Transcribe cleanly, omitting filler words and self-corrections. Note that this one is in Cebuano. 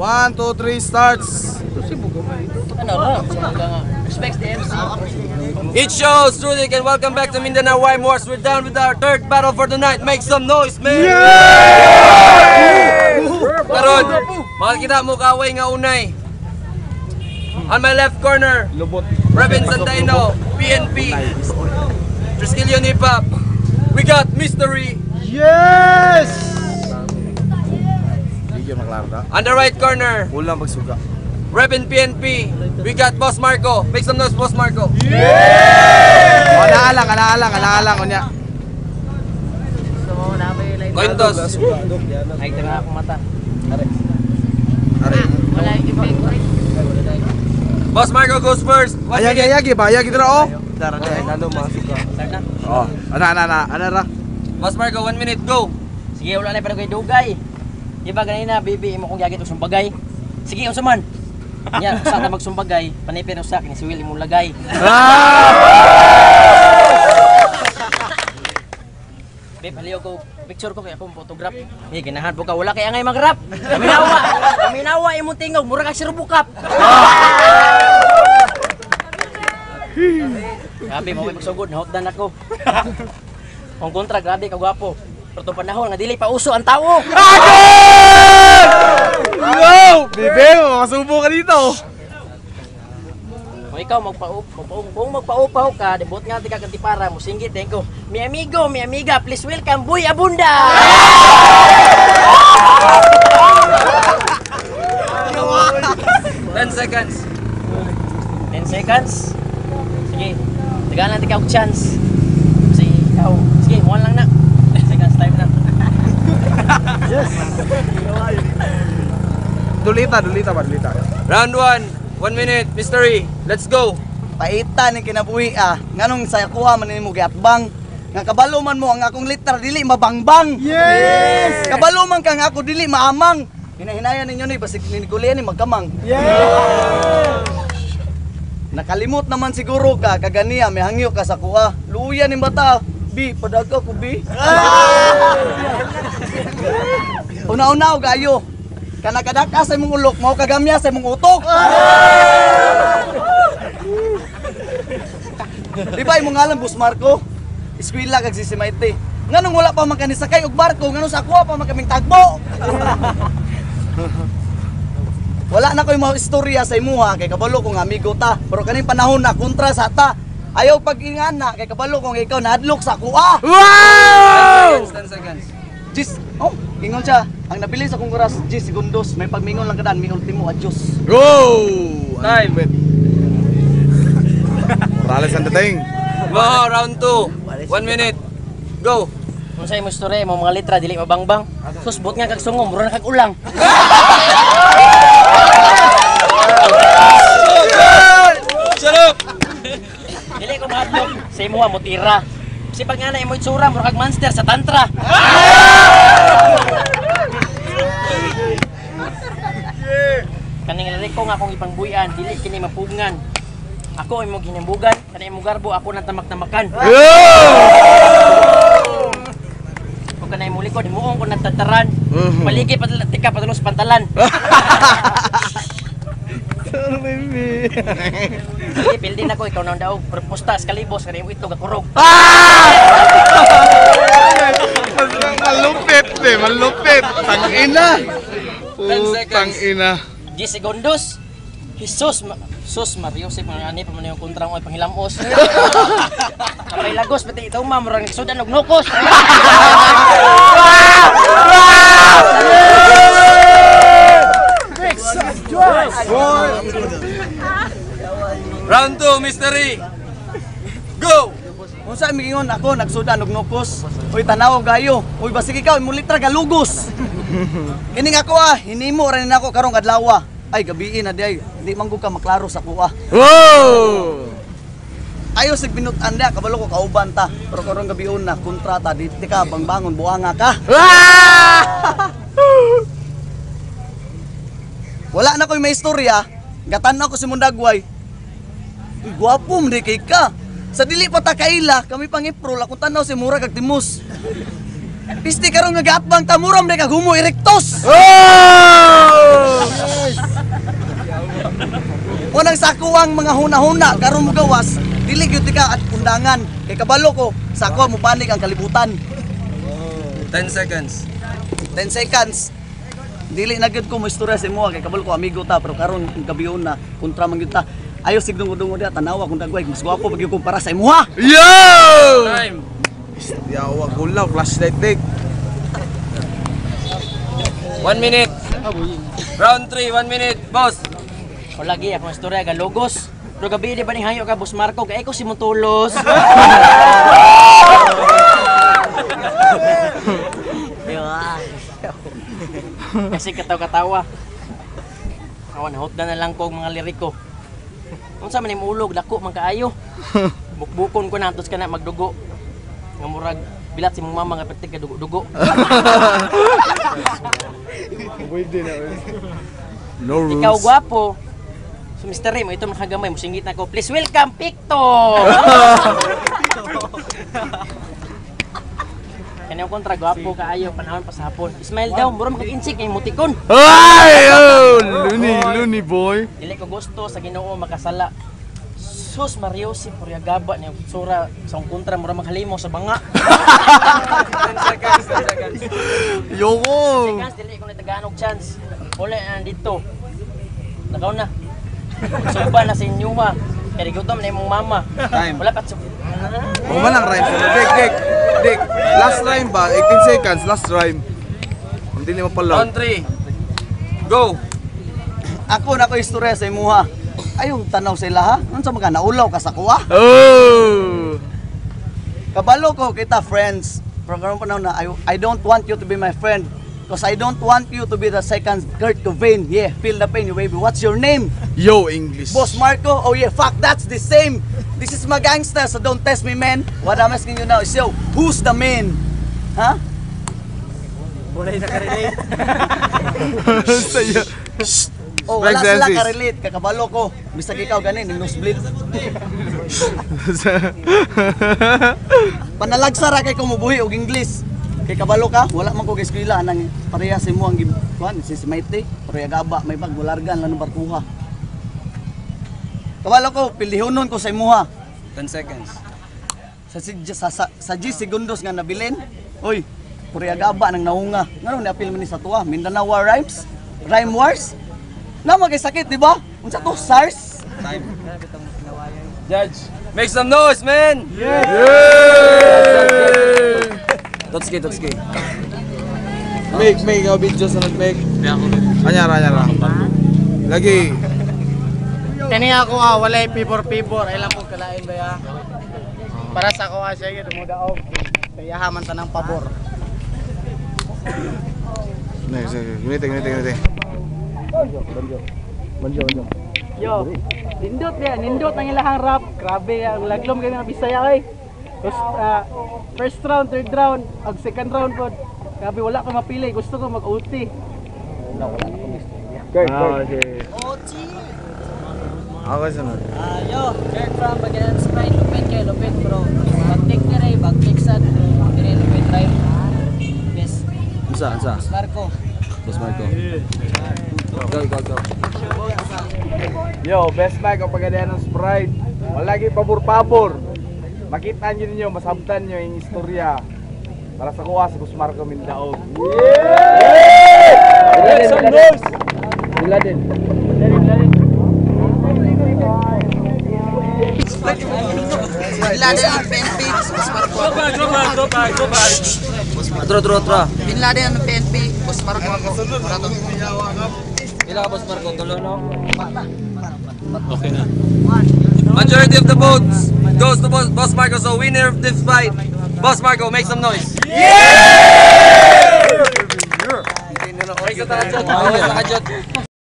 1, 2, 3, starts! Ano ra? Respects the MC. It shows, Rudik, and welcome back to Mindanao Rhyme Wars. We're down with our third battle for the night. Make some noise, man! Karon, makakita mo kaaway nga unay. On my left corner, Revin Sandaino, PNP, Triskelion Hip Hop. We got Mystery. Yes! On the right corner, Kulang pagsuga. Revin PNP. We got Boss Marco. Make some noise, Boss Marco. Oh, naalang, naalang, naalang, unya. Gusto mo na ba yung light? Coin toss. Ay, tanga akong mata. Are. Wala yung effect. Boss Marco goes first. One Ayagi, minute. ayagi ba? Ayagi dira oh. Start na. Oh, ana ana ana, ana ra. Boss Marco, 1 minute, go. Sige, wala na pero kay dugay. Di ba ganina, baby, imo kong gagit og sumbagay. Sige, unsa man? Nya, usa ta magsumbagay, panipin usa kini si Will imong lagay. Babe, haliw ko picture ko kay akong photograph. Hey, ganahan po ka wala kay angay magrap. Paminawa, paminawa imong tingog, mura kag si Robocop. Grabe, mo magsugod, nahotdan ako. Kung kontra, grabe ka gwapo. Pero itong panahon nga dili pa uso ang tao. Yo! Bebe, makasubo ka dito. Kung ikaw kung magpaupaw ka, debot nga di ka kantipara, musinggit din ko. Mi amigo, mi amiga, please welcome Boy Abunda. 10 seconds. 10 seconds. Sige, tagaan lang ka og chance. Sige, ikaw. Sige, one lang na. 10 seconds time na. Dulita, dulita ba, dulita. Round 1, 1 minute, Mystery. Let's go. Paita ning kinabuhi ah. Nganong sa kuha man nimo giatbang. Nga kabalo man mo ang akong litra dili mabangbang. Yes! Kabalo man kang ako dili maamang. Hinahinayan ninyo ni basig ninikulian ni magkamang. Yes! Nakalimot naman siguro ka kaganiya may hangyo ka sa kuha. Luya ni bata. Bi, padaga ko bi. Una-una og ayo. Kana kadaka sa imong ulok, mao kagamya sa imong utok. Di ba imong ngalan Bus Marco? Eskwela kag sisimaite. Nganong wala pa man kani sakay og barko, nganong sa kuha pa man kaming tagbo. Wala na ko'y mga istorya sa imuha kay kabalo kong amigo ta. Pero kaning panahon na kontra sa ta. Ayaw pag-ingana kay kabalo kong ikaw nahadlok sa kuha. Wow! 10 seconds. Jis, oh, ingon siya. Ang nabili sa kong oras, 10 segundos. May pagmingon lang kadaan, may ultimo, adios. Go! Time. Morales ang dating. Go, round 2. 1 minute. Go. Kung sa imong istorya, imong mga litra dili mabangbang. Sus, buot nga kag sungo, mura na kag ulang. Shut up. Dili ko mahadlok sa imuha mo tira. Si pag nga na imo itsura, mura kag monster sa tantra. Kaning liriko nga akong ipangbuyan, dili kini mapugngan. Ako imong hinambugan, kani imong garbo ako nang tamak-tamakan. Kung kanay imong likod, himuon ko nang tataran. Paligi pa tika padulong sa pantalan. Sige, pildi na ko ikaw na ang daog. Proposta sa kalibos kani imong itlog akurog. Malupit eh, malupit. Tangina. 10 seconds. Putang ina. 10 segundos. Jesus, Sus, Mario, si mga ani pa man yung kontra mo ay panghilamos. Kapay lagos, pati ito ma'am, murang nagsudan og nukos. Round 2, Mystery. Go. Kung saan migingon ako, nagsudan og nukos. Uy, tanaw gayo. Uy, basig ikaw, imong litra galugos. Kining ako ah, hinimo ra ni nako karong adlaw. Ay, gabii na di ay. Di man gud ka maklaro sa kuha. Wow! Ayo sig binutan dia, kabalo ko kauban ta. Pero karong gabion na kontrata di, di ka bangbangon buanga ka. Wala na ko'y may istorya. Gatan ako si Mundagway. Uy, gwapo man di kay ka. Sa dili pa ta kaila, kami pang iprol akong tanaw si Mura kag Timus. Pisti karon nga gaatbang ta mura man di kag Homo erectus. Oh! ang mga huna-huna karon mo gawas, dili gyud ka at undangan kay kabalo ko sa ako mo panig ang kalibutan. 10 seconds. 10 seconds. Dili na gyud ko mo istorya sa imo kay kabalo ko amigo ta, pero karon kung gabion na kontra man gyud ta. Ayo sig dungo-dungo diha, tanawa kung dagway mas gwapo pag gyud kumpara sa imuha. Yo! Time. Yawa gulaw, flashlight dick. 1 minute. Round 3, 1 minute. Boss. O lagi akong istorya galugos. Pero gabi di ba ning hayo ka, Boss Marco, kay ko si Mutulos. Diba? Kasi katawa-katawa. Awan, nahutdan na lang ko og mga liriko. Unsa man imong ulog, dako man kaayo. Bukbukon ko na, antos ka na magdugo. Nga murag bilat si mong mama nga pertig ka dugo-dugo. No rules. Ikaw gwapo. So Mr. Ray, mo ito makagamay, musingit na ko. Please welcome Picto. Kanya kontra gwapo kaayo panahon pa sa hapon. Smile daw, mura makag-insik kay mutikon. Ay! Oh, looney, looney boy. Dili ko gusto sa Ginoo makasala. Sus Mario si Puriagaba niya sura sa akong kontra mura maghalimo sa banga. 10 seconds, 10 seconds. Yoko! Seconds, dili ko natagaan og chance. Wala na dito. Nakaw na. Sugba na sa inyo ma. Kaya gutom na imong mama. Time. Wala pa sug. O man lang rhyme. Dick, dick, dick. Last rhyme ba? 18 seconds, last rhyme. Hindi ni mapalaw. Round 3. Go. Ako na ko istorya sa imuha. Ayong tanaw sa ilaha. Unsa man ka naulaw ka sa kuha? Oh! Kabalo ko kita friends. Pero karon panahon na I don't want you to be my friend because I don't want you to be the second Kurt Cobain. Yeah, feel the pain, you baby. What's your name? Yo, English. Boss Marco? Oh yeah, fuck, that's the same. This is my gangster, so don't test me, man. What I'm asking you now is, yo, who's the man? Huh? Sa'yo. Oh, wala Respect sila the MCs. ka-relate. Kakabalo ko. Bisag ikaw ganin, yung nosebleed. Panalagsa ra kay kumubuhi og English. Kay kabalo ka, wala man ko kay eskwela anang pareha sa imo ang kuan si Maite, pareha gaba, may bag mulargan lang ng barkuha. Kabalo ko, pilihonon ko sa imuha. 10 seconds. Sa 10 segundos nga nabilin. Oy, pareha gaba nang naunga. Ngano ni apil man ni sa tuwa? Mindanao War Rhymes? Rhyme Wars? Na magay sakit, di ba? Unsa to? SARS? Judge. Make some noise, man! Yeah! Totski, Totski. Make, make a video sa nag-make. Anyara, anyara. Lagi. Kani ako ah, walay pibor-pibor, ay lang po kalain ba ya. Para sa ako ah, siya dumudaog. Kaya haman tanang pabor. Next, next. Gunite, gunite, gunite. Yo, nindot ya, nindot ang ilahang rap. Grabe ang laglom kay mga Bisaya oy. Tapos first round, third round, ug second round pod. Grabe wala ko mapili, gusto ko mag-OT. Ah, okay. Ako sunod. Yo, Kirk from Bagayan Sprite, lupit kay lupit bro. Bagtik ni Ray, bagtik sa dire lupit rhyme. Yes, Unsa, unsa? Marco. Boss Marco. Go, go, go. Yo, best mic ang pagadayan ng Sprite. Walagi pabor-pabor. Makita nyo ninyo, masabtan nyo yung istorya. Para sa kuha, si Boss Marco Mindaog. Make some noise! Biladin. Bin Laden ang PNP, Boss Marco. Go back, go back, go back, go back. Tro, tro, tro. Bin Laden ang PNP, Boss Marco ako. Pila ka, Boss Marco? Tulo, no? Okay na. Majority of the votes goes to Boss Marco. So winner of this fight, Boss Marco, make some noise. Yeah! Ay, sa takajot. Ay, sa takajot.